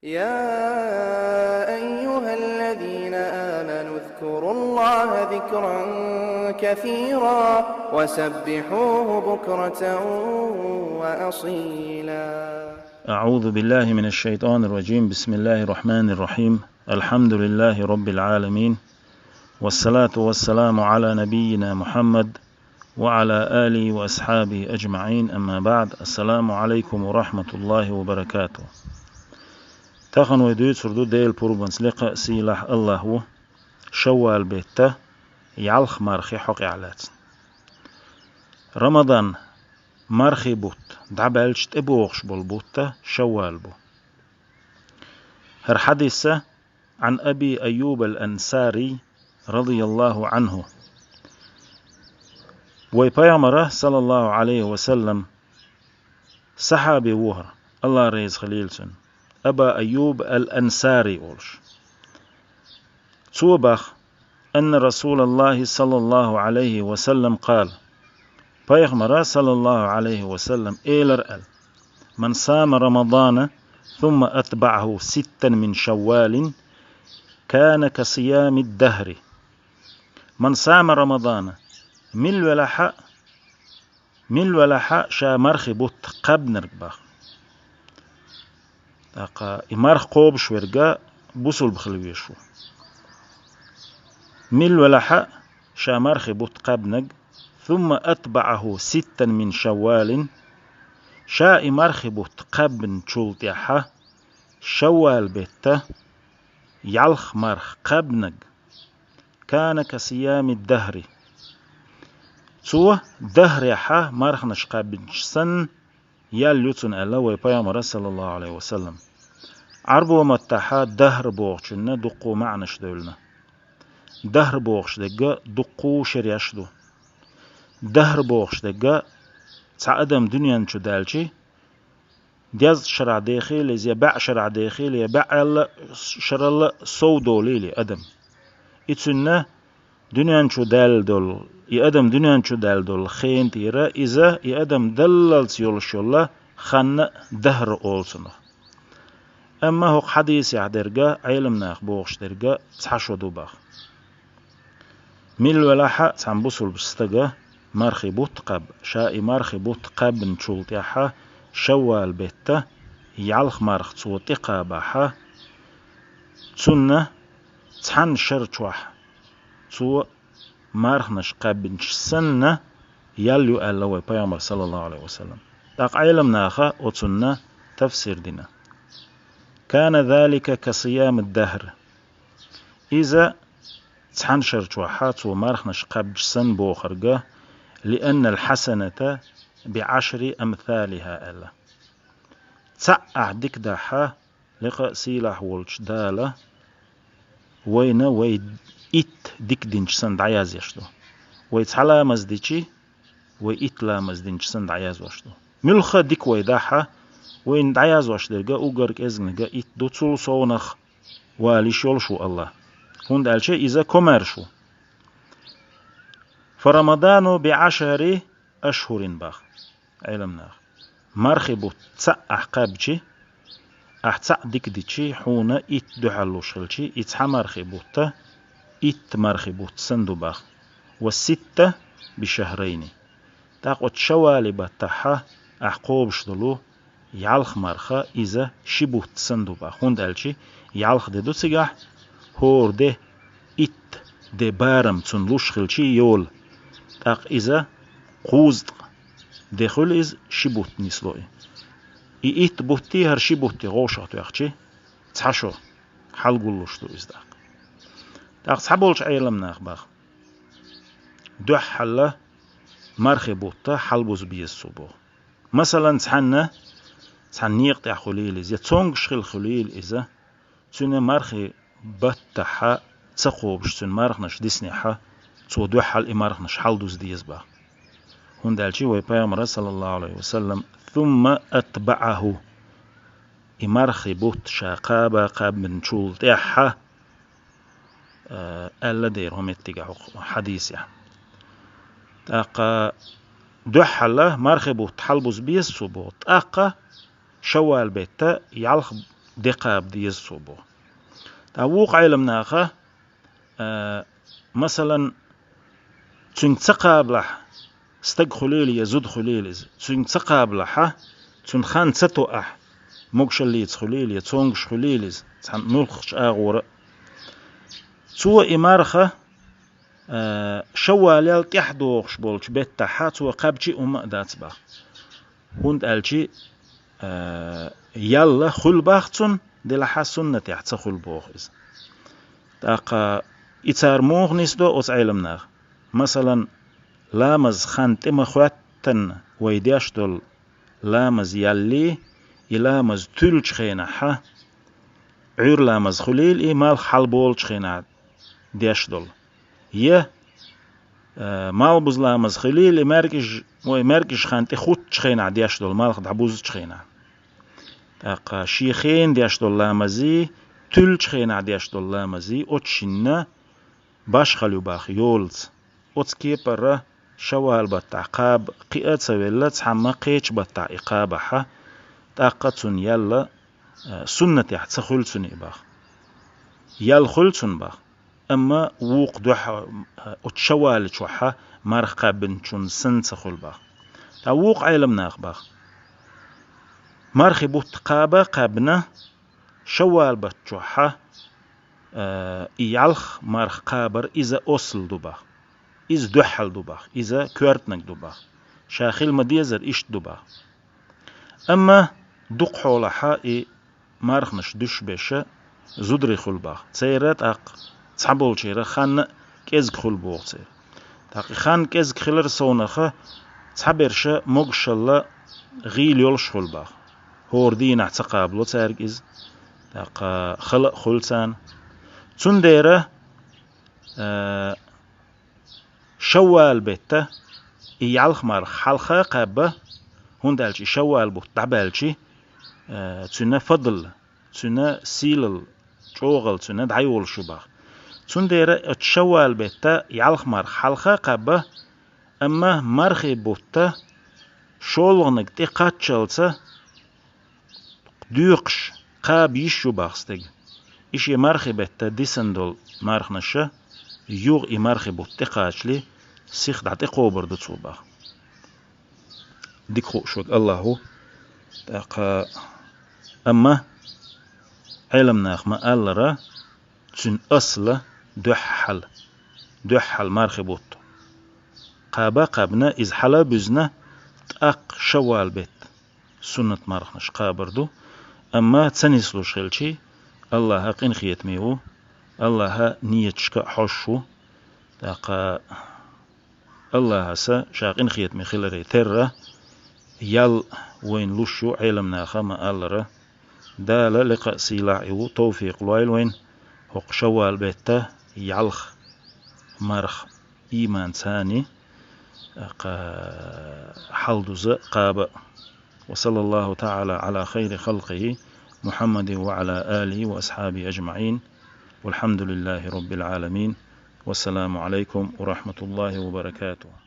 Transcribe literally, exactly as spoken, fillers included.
يا أيها الذين آمنوا اذكروا الله ذكرا كثيرا وسبحوه بكرة وأصيلا. أعوذ بالله من الشيطان الرجيم. بسم الله الرحمن الرحيم. الحمد لله رب العالمين. والصلاة والسلام على نبينا محمد وعلى آله وأصحابه أجمعين. أما بعد. السلام عليكم ورحمة الله وبركاته. Тахан вай дуьйцур ду Делан пурбанца, лекха а сийлахь а Аллахь ву, Шаввал бетта ялх мархи хьокъехь лаьцна. Рамадан мархи бутт дӀабаьлча тӀебогӀуш болу бутт Шаввал бу. ХӀара хьадис а Ӏан Аби Айюб ал-Ансари, радияллаху Ӏанху. Вай Пайхамара, саллаллаху Ӏалайхи ва саллам, сахьаби ву хӀара, Аллах реза хилийла цунна, Аба Айюб ал-Ансари олуш. Цо баха: «Анна Расулаллахи саллаллаху Ӏалайхи ва саллам къала». Пайхамара, саллаллаху Ӏалайхи ва саллам, элира аьлла: «Ман сама Рамадана, сумма атбаӀаху ситтан мин Шаввалин, кана ка сиями дахри». «Ман сама Рамадана», мила велахь а, мила велахь а ша мархи бутт кхаьбнарг баха. ТӀаккха и марха кхобуш верг бусулба хила везаш ву. Мила велахь а ша мархи бутт кхаьбнарг, «сумма атбаӀаху ситтан мин Шаввалин», ша и мархи бутт кхаьбначул тӀаьхьа Шаввал бетта ялх марха кхаьбнарг, «кана ка сиями дахри». Цо дахрехь марханаш кхаьбнарш санна ял ю цунна, аьлла вай Пайхамара, саллаллаху Ӏалайхи ва саллам. Ӏарбо маттахь дахр бохучунна дуккха маьӀнаш девлла. Дахр бохуш дерг дуккха шераш ду. Дахр бохуш дерг цхьа адам дуьнен чу даьлчи, дезткъа шарахь дехийла иза, я бӀе шарахь дехийла, я бӀе аьлла шаралла сов долийла и адам. И цуьнан дуьнен чу даьлла долу, и адам дуьнен чу даьлла долу хенан тӀера иза, и адам даллалц йолуш йолу хан а дахр олу цунах. Амма хӀокху хьадисехь дерг, Ӏеламнаха бохуш дерг, цхьа шо ду баха. Мила велахь а цхьана бусулба стага мархи бутт кхаба, ша и мархи бутт кхаьбначул тӀаьхьа Шаввал бетта ялх марха цо тӀекхабахь, цунна цхьана шар чохь цо марханаш кхаьбнарш санна ял ю, аьлла вай Пайхамара, саллаллаху Ӏалайхи ва саллам. ТӀаккха Ӏеламнаха оцунна тафсир дина: «Кана залика ка сиями дахр». Иза цхьана шар чохь цо марханаш кхаьбча санна бохург, «лианнал хьасаната би Ӏашри амсалиха», аьлла. Цхьаъ ахь дика дахь, лекха а сийлахь волчу Дала вайна вай итт дика динчу санна дӀаязъеш ду. Вай цхьа ламаз дичи, вай итт ламаз динчу санна дӀаязъеш ду. Муьлхха а дика вай дахь, вайна дӀаязъеш дерг уггар кӀезганиг итт ду, цул совнах валийш йолуш ву Аллах. ХӀунда аьлча иза комаьрша ву. «Фа Рамадану би Ӏашари ашхурин», баха Ӏеламнаха. Мархи бутт цхьаъ ахь кхаьбчи, ахь цхьаъ дика дичи, хьуна итт дуьхьал луш хилчи, и цхьа мархи бутт итт мархи бутт санна ду баха. «Ва ситта би шахрайни». ТӀаккха оцу Шаввали баттахь ахь кхобуш долу ялх марха иза ши бутт санна ду баха. ХӀунда аьлча ялх де ду цигахь, хӀора де итт де барам цунна луш хилчи йолу. ТӀаккха иза кхузткъа де хуьлу иза, ши бутт нисло и. И итт бутти, хӀара ши бутти гӀовшах тоьхчи, цхьа шо хьалагуллуш ду иза тӀаккха. ТӀаккха цхьаболчу Ӏеламнаха баха: дуьххьалла мархи бутт хьалабуза беза цо боху. Масалан, цхьанна, цхьана некъа тӀехь хуьлийла иза, я цомгуш хила хуьлийла иза, цуьнан мархи баттахь ца кхобуш, цуьнан марханаш диснехь, цо дуьххьал и марханаш хьаладуза деза баха. ХӀунда аьлча вай Пайхамара, саллаллаху Ӏалайхи ва саллам, «сумма атбаӀаху», и мархи бутт ша кхаба кхаьбначул тӀаьхьа, э, аьлла дера хӀун меттигахь хӀокху хьадисехь. ТӀаккха дуьххьалла мархи бутт хьалабуза беза цо боху. ТӀаккха Шаввал бетта ялх де кхаба деза цо боху. ТӀаккха вукху Ӏеламнаха, а, масалан, цуьнга ца кхабалахь стаг хуьлийла я зуда хуьлийла иза, цуьнга ца кхабалахьа, цуьнан хан ца тоахь, могушаллица хуьлийла я цомгуш хуьлийла иза, цхьана муьлххачу агӀора а. Цо и марха, а, шаввалел тӀаьхьа догӀуш болчу беттахьа цо кхаьбча а хӀумма а дац баха. ХӀунда аьлча, а, ял хуьлу баха цунна, делахьа суннатехь ца хуьлу боху иза. ТӀаккха и цара муха нисдо оцу Ӏеламнаха? Масалан, ламаз хан тӀе ма хоьттанна вай деш долу ламаз яллий, и ламаз туьллучу хенахьа, Ӏуьйра ламаз хуьлийла и малх хьалаболучу хенахь деш долу. Я, э, малхбуза ламаз хуьлийла и маьркӀаж-, ой, маьркӀажа хан тӀе хуттучу хенахь деш долу, малх дӀабузучу хенахь. ТӀаккха шен хенахь деш долу ламазий, туьллучу хенахь деш долу ламазий, оцу шинна башхалла ю баха йолаца. Оцу кепара шаввал баттахь кхаба кхиа а ца велла, цхьамма кхечу баттахь и кхабахьа, тӀаккха цунна ял, а, суннатехь ца хуьлу цунна и баха. Ял хуьлу цунна баха, амма вукху дуьхьа, а, оцу шаввалчохьа марха кхаьбначунна санна ца хуьлу баха. Ткъа вукху Ӏеламнаха баха: мархи бутт кхаба а кхаьбна, шаввал баттахьа, э, и ялх марха кхабар иза осал ду баха. Иза дуьххьал ду баха. Иза коьртаниг ду баха. Ша хила ма-дезара иштта ду баха. Амма дукха хьолахьа и марханаш дуьсуш берш зударий хуьлу баха. Церан тӀаккха цхьаболчеран хан а кӀезиг хуьлу боху церан. ТӀаккха и хан кӀезиг хилар совнаха цхьаберш могушалла гӀийла йолуш хуьлу баха. ХӀора дийнахь ца кхабало цаьрга иза. ТӀаккха хала а хуьлу царна. Цундела, а, шаввал бетта и ялх марха хьалха а кхаьбба, хӀунда аьлча и шаввал бутт дӀабаьлча, а, цуьнан фадл, цуьнан сийлалла, чӀогӀалла цуьнан дӀайолуш ю баха. Цундела оцу шаввал бетта ялх марха хьалха а кхаьбба, амма мархи бутта шолгӀаниг тӀе кхаччалца доькхуш кхаба йиш ю баха стеган. И шен мархи бетта дисан долу марханаша юха и мархи бутт тӀекхачале, сиха дӀатӀекхобур ду цо баха. Дика хууш верг АллахӀ ву. ТӀаккха, амма Ӏеламнаха ма-аллара, цуьнан асла дуьххьал, дуьххьал мархи бутт кхаба а кхаьбна, иза хьала а буьзна, тӀаккха шаввал бетта суннат марханаш кхабар ду, амма ца нислуш хилчий, АллахӀ къинхетаме ву, АллахӀ нийяташка а хьожуш ву. ТӀаккха АллахӀа ша къинхетаме хиларе терра, ял вайна луш ю Ӏеламнаха ма-аллара. Дала лекха а, сийлахь а и ву, товфикъ лойла вайна хӀокху шаввал бетта ялх марха ийманца, кха-, хьалдуза кхаба. وصلى الله تعالى على خير خلقه محمد وعلى آله وأصحابه أجمعين. والحمد لله رب العالمين. والسلام عليكم ورحمة الله وبركاته.